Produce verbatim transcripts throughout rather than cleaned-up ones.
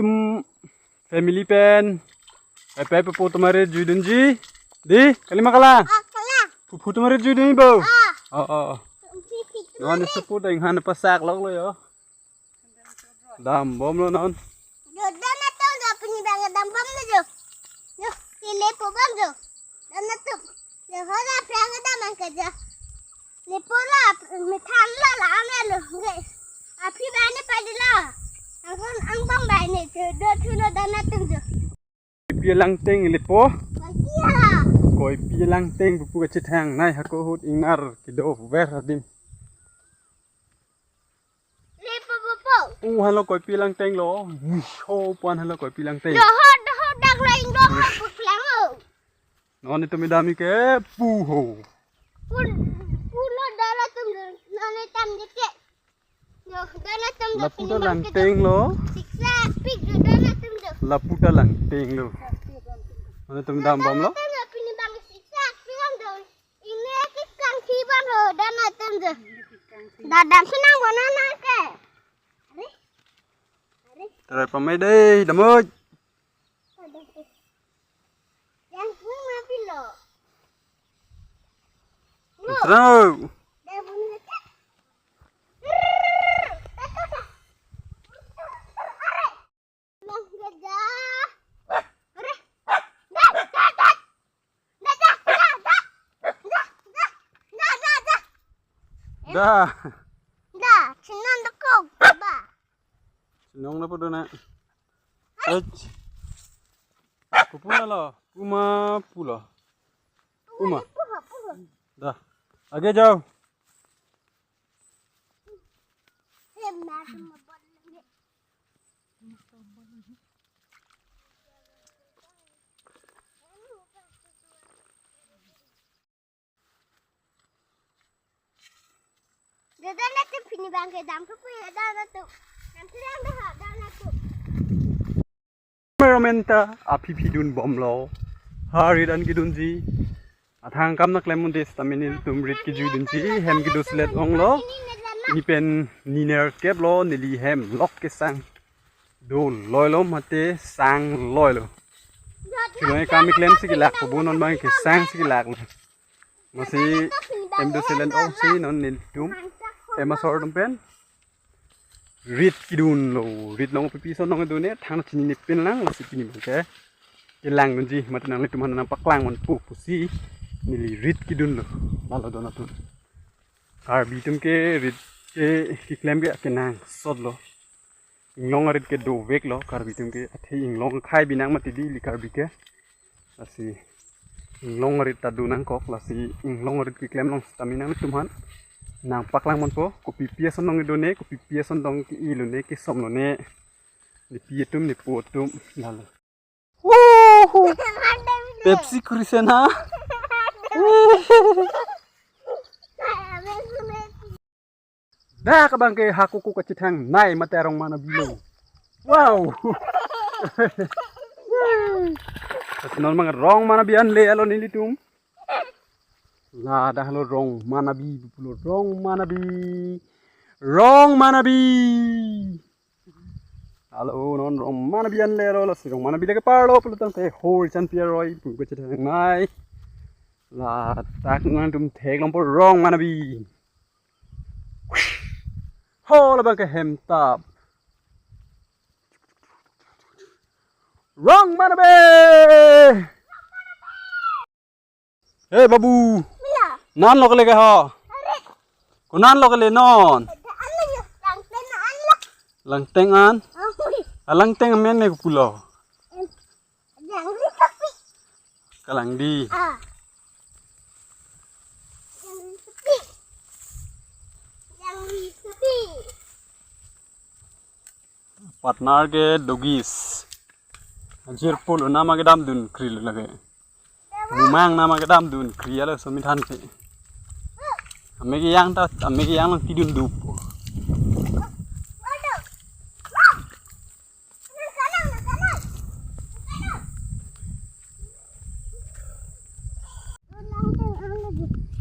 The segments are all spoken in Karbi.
Hmm, family pen. Pai pai pupu atum arit juidunji. Di, kalima kalang. Ah, kalang. Pupu atum arit juidunji bo. Ah. Oh, oh, oh. Non si pupu deng han pasak lok lo yo. Dambomlo non. Jo, dam atum jo, pini bang dambomlo jo. Jo, si lepo bom jo. Dam atum. Jo, hala prang dam angke jo. Lepo la, methan la, la ame lo. Nge. Aphi bane padi la. Angkon angbong bane jo, do thulo dam atum jo. Koipi alangteng lepo. Koipi ha. Koipi alangteng pupu kachethangnei hako ahut ingnar kedover adim. Lepo pupu. Uh, halo koipi alangteng lo. Wih, ho puan halo koipi alangteng. Lo hot hot dak lo ingdong hot puklang o. Non itum idam ke pu ho. Pun, pulo dam atum non itam deke. Yo, dam atum. Lapu ta langteng lo. Siksa pik jo dam atum jo. Lapu ta langteng lo. Non itum dambomlo. Dam atum jo pini bang siksa pik ang jo. Ini ke kangsi bang ho dam atum jo. Dadam senang bona na ke. Are? Are? Tarai pamai dei, damoi. Yang pun mati lo. Terus. Yang pun mati. Long gajah. Are? Dah, dah, dah. Dah, dah, dah, dah. Dah, dah, dah, dah. Dah, dah, dah. Dah. Dah, sinan dekok, ba. Sinong na podo na. Eh. Kupuna lo, kuma pulo. Kuma. Puha, puha. Dah. Aage jao. Dam atum pini bang ke dam ke puya dam atum. Dam ke dam dah dam atum. Cameraman ta aphi phi dunbomlo. Ha rit an kedunji. Athang akam nangklem un-e seta nelitum rit kejuidunji. Hem kedo selet onglo. Pini pen ni nerkep lo neli hem lok kesang. Doloilo mate sangloilo. Chunoi kam keklem si kelak pupu non bang kesang si kelak. Masi hem do selet ongsi non nelitum hem asor atum pen rit kedunlo, rit long pipi ason nangkedun-e, thang chinine pinlang, lasi pini bang ke kelangdunji, mate nanglitum aphan nangpaklang ponpo pusi neli rit kedunlo, lalo don atum. Karbi atum ke rit ke keklem ke akenangsot lo. Inglong arit ke doveklo, Karbi atum ke athe inglong khai binang mati di ili Karbi ke. Lasi inglong arit ta do nangkok, lasi inglong arit keklem long seta nelitum aphan nangpaklang ponpo, kopipi ason nangkedun-e, kopipi ason nangke-i lone, kesom lone. Nepi atum, nepo atum, lalo. Wuhu. Pepsi kurise na. Dah kabang ke hako ko kachethangnei mate arong mana bilo. Wow. Lasi non bang rong manabi anle alo nelitum. La dah lo rong manabi pulo rong manabi. Rong manabi. Alo non rong manabi anle alo lasi rong manabi lake parlo pulo tangte hor chan piaroi pu kachethangnei. Ladak nangtum theklongpo rong manabi. Ho labang ke hem tap. Rong manabi. Eh, babu. Mila. Nan lo kele ke ho? Are. Ko nan lo kele non? Ada an lo yo. Langteng an lo. Langteng an? Ah, hui. Ah, langteng amen ne pulo. Em, yang di tapi. Kalang di. Ah. Yang di tapi. Yang di tapi. Partner ke dogis. Ajir polo nama kedam dun krilo lake. Bumang nama kedam dun kri alo somithan ke. Ame ke yang ta, ame ke yang lang tidun dup.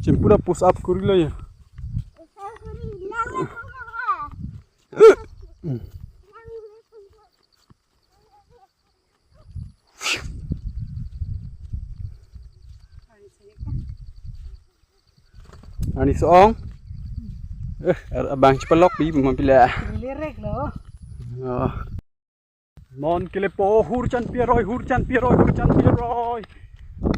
Chempura push up kurilo ya. Ani so-ong. Eh, abang chepalok pi, ma pila. Lirik lo. Oh. Non kelepo Hurchanpi aroi, Hurchanpi aroi, Hurchanpi aroi.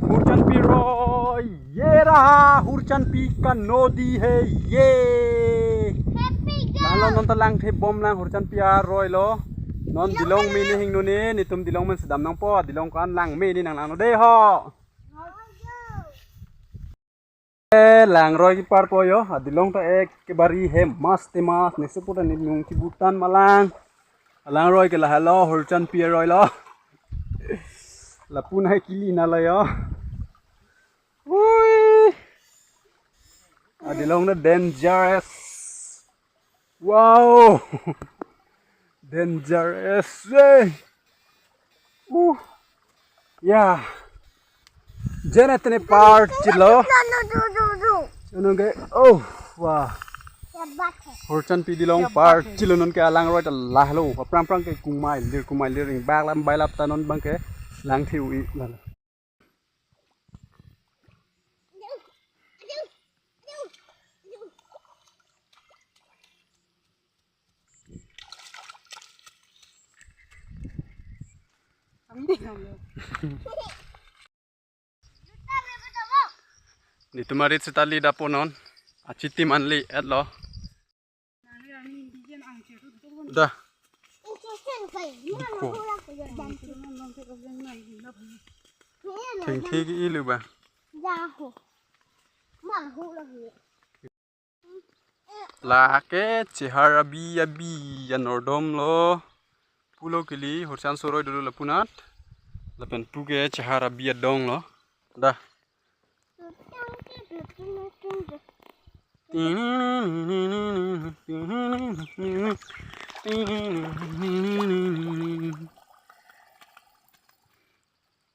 Hurchanpi aroi. Ye raha, Hurchanpi ka nodi hai, ye. Happy guy. Lalu non ta langthe bomlang Hurchanpi aroi lo. Non Dilong mene hingno ne, netum Dilong men sedam nangpo, Dilong ko-an lang mene nang langno dei ho. Eh, langroi kepar po yo, Dilong ta ek kebari he mas te mas, ne supu ta ne nung chibutan malang. Langroi ke lahelo, Hurchanpi aroi lo. Lapu nahai kili na lo yo. Ui. Dilong na dangerous. Wow. Dangerous, eh. Uh. Ya. Jene tene par chilo. Unong ke, oh, wah. Hurchanpi Dilong par chilo non ke alangroi ta lahelo. Prang prang ke kumai lir kumai lir ring bak lam bai lap ta non bang ke langthe ui lalo. Netum arit seta li dapo non. Achitim an li et lo. Da. Diko. Thengthe ke ilu ba. Lake chehar abi abi anordom lo. Pulo kili Hurchanso aroi dolo lapunat. Lapen pu ke chehar abi adong lo. Da.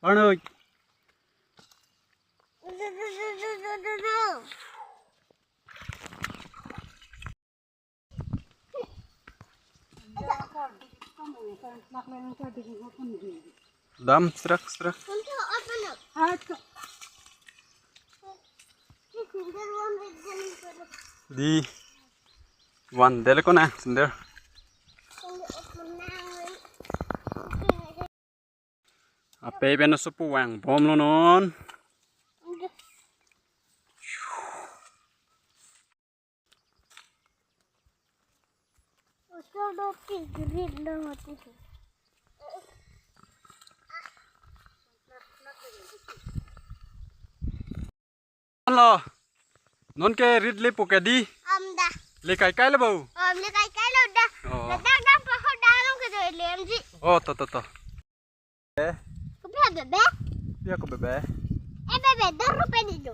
Arnoi. Dam serak serak. Di wan dele kona sender. Ape ben supu vang bom lo non. Lo. Non ke rit lepo ke di. Om da. Le kai kai lo bo. Om le kai kai lo da. Oh. Ladak dam pa ho da long ke do le M G. Oh, to to to. Eh. Kopi bebe? Pia ko bebe? Eh bebe, do rupiah di do.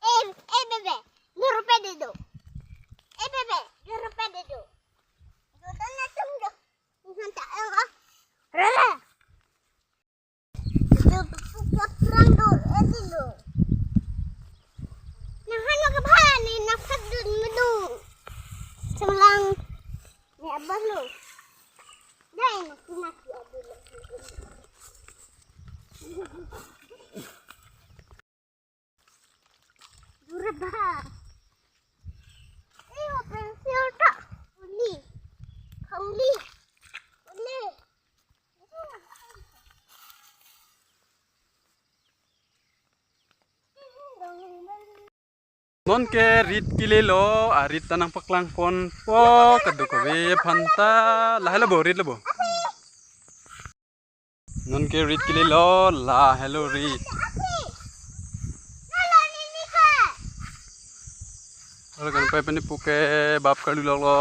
Eh, eh bebe, do rupiah di do. Eh bebe, do rupiah di do. Do do na tum do. Nanta eh. Rere. Nahan mo kabha ni naphadun madu. Selang ni abalo. Dai na kuna ki abalo. Durba. Iyo pensil ta. Uli. Kangli. Uli. Non ke rit kele lo, arit ta nangpaklang ponpo, kadokave aphan ta, lahelo bo, rit lo bo. Non ke rit kele lo, lahelo rit. Olo kan pai pani pu ke bap kalu lo lo.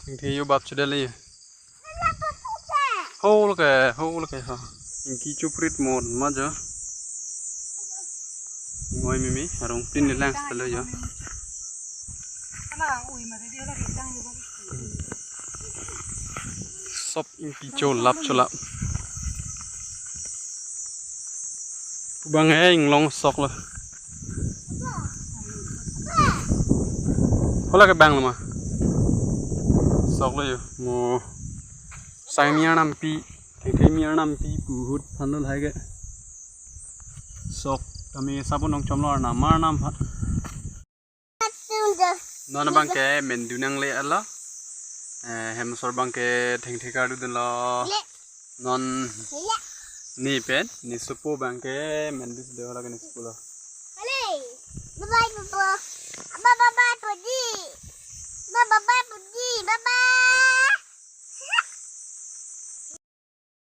Thengthe yo bap chedali. Hol ke, hol ke ha. Ingki chuprit mon ma jo. Ngoi mimi, arong pin ni lang selo jo. Sop ingki cholap cholap. Bang eh inglong sok lo. Hola ke bang lo ma. Sok lo yo. Mo. Sang mi arnam pi. Kengkhe mi arnam pi puhut phan lo hai ke. Tok kami sabun nong chomlo arnam arnam ha. Non abangke mendu nangle-etlo. Eh, hem asor abangke thengthe karlu dunlo. Non ne pen ne sopo abangke mendu si do lake ne sopo lo. Bye bye baba. Bye bye puji. Bye bye puji. Bye bye.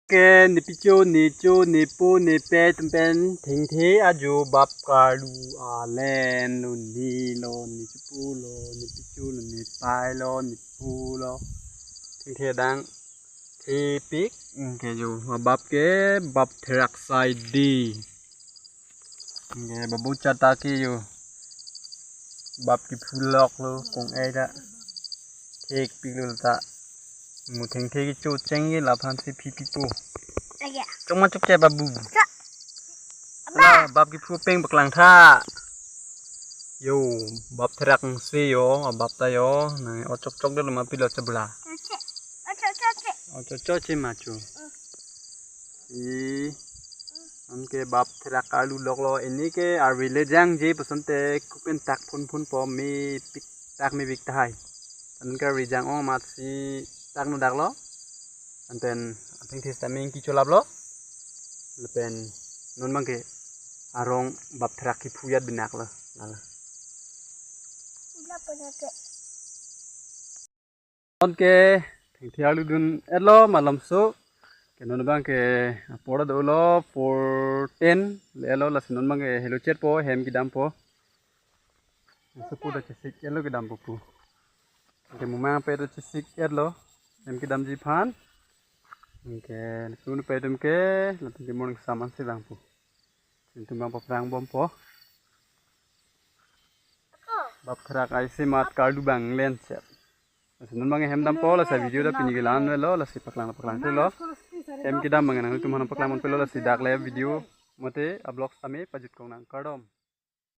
Ke ne picho, ne cho, ne po, ne pe atum pen thengthe ajo bap karlu alen lo, ne lo, ne chepu lo, ne picho lo, ne pei lo, ne po lo. Thengthe adang thepik, ke jo bap ke bap therak sai di. Ke babu chata ke jo bap kephu lok lo kong-ei ta. Thepik lo ta. Mu thengthe kecho cheng ke laphan si phi pipo. Aja. Chok ma chok ke babu. Chok. Ala bap kephu peng paklang tha. Yo, bap therak si yo, abap ta yo. Nang o chok chok de lo ma pilo chabla. Ocho, ocho, ocho. O chok chok che ma chu. I, anke bap therak karlu lok lo, ini ke arve le jangje pu asonte kupen tak phun phun po, mepik tak mepik tahai. Anke arve jang-ong amat si tak nu dak lo. Anpen athengthe staming kecholap lo. Lapen non abangke arong bap therak kephu ajat binak lo. Lala. Ula po na ke. Anke thengthe arlu dun-etlo malomso. Ke non abangke apor dolo four ten le-etlo, lasi non abangke helo chet po, hem kedam po. Sopo ta chesik-etlo kedam po pu. Ke mumang pe to chesik-etlo, hem kedamji aphan. Ke sunu pe atum ke latum ke morning saman si vang po. Atum abang paphrang bom po. Bap therak ai si mat karlu abang len chet. Lasi non abang hem dam po, lasi video ta pini ke la-an lo, lasi paklang paklang lo. Hem kedam abang nangtum aphan paklang pon pelo, lasi dak le video mate a-vlog tame pajut kong nang, kardom.